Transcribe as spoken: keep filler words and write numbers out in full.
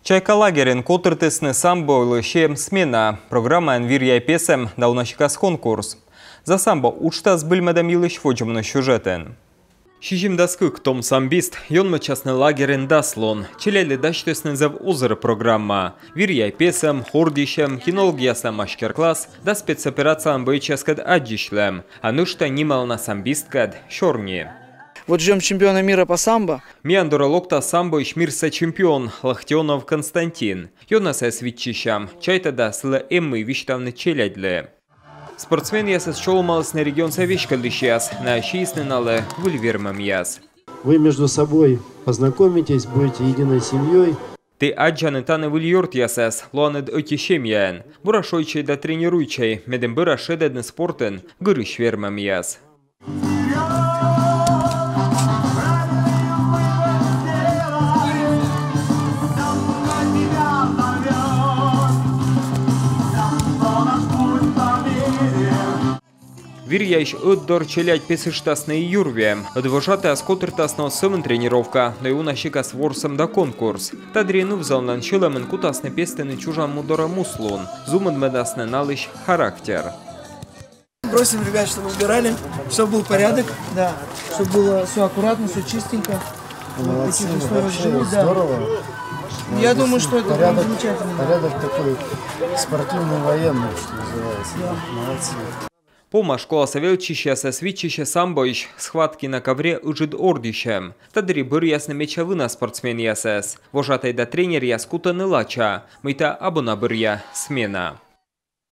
«Чайка» лагерын котыртісны самболы сиӧм смена. Программаын вир-яй песӧм да уна сикас конкурс. За самбо уджтас збыльмӧдӧм йылысь водзӧ миян сюжетын. Сизимдас кык том самбист ёнмӧдчасны лагерын дас лун. Челядьлы дасьтісны зэв узыр программа. Вир-яй песӧм, ордйысьӧм, кинологъяслӧн мастер-класс да спецоперациялӧн боечьяскӧд аддзысьлӧм. А нӧшта нималана самбисткӧд сёрни. Вот ждём чемпиона мира по самбо. Миян дорӧ локтас самбоысь мирса чемпион Локтионов Константин. Ёнасӧ виччысям, чайта да, сылы эм мый висьтавны челядьлы. Спортсменъясӧс чолӧмалісны регионса веськӧдлысьяс, найӧ сиисны налы выль вермӧмъяс. Вы между собой познакомитесь, будете единой семьей. Ті аддзанныд тані выль ёртъясӧс, лоанныд ӧти семьяӧн. Бура шойччӧй да тренируйтчӧй, медым бӧрас шедӧдны спортын гырысь вермӧмъяс. Вир-яйысь ӧтдор челядь песыштасны и юрвем. Ӧд вожатаяс котыртасны оз сӧмын тренировка, но и уна сикас ворсӧм да конкурс. Та дырйи нывзонлӧн сьӧлӧмын кутасны пестыны чужан му дорӧ муслун, зумыдмӧдасны налысь характер. Просим ребят, чтобы убирали, чтобы был порядок, да, чтобы было все аккуратно, все чистенько. Вот в таких условиях живут, да. Я думаю, что это прям замечательно. Порядок такой спортивный, военный, что называется. Молодцы. Помас школаса велӧдчысьясӧс виччысьӧ самбоысь «Схватки на ковре» ыджыд ордйысьӧм. Та дырйи бӧръясны медся вына спортсменъясӧс. Вожатӧй да тренеръяс кутӧны лача, мыйта абу на бӧръя смена.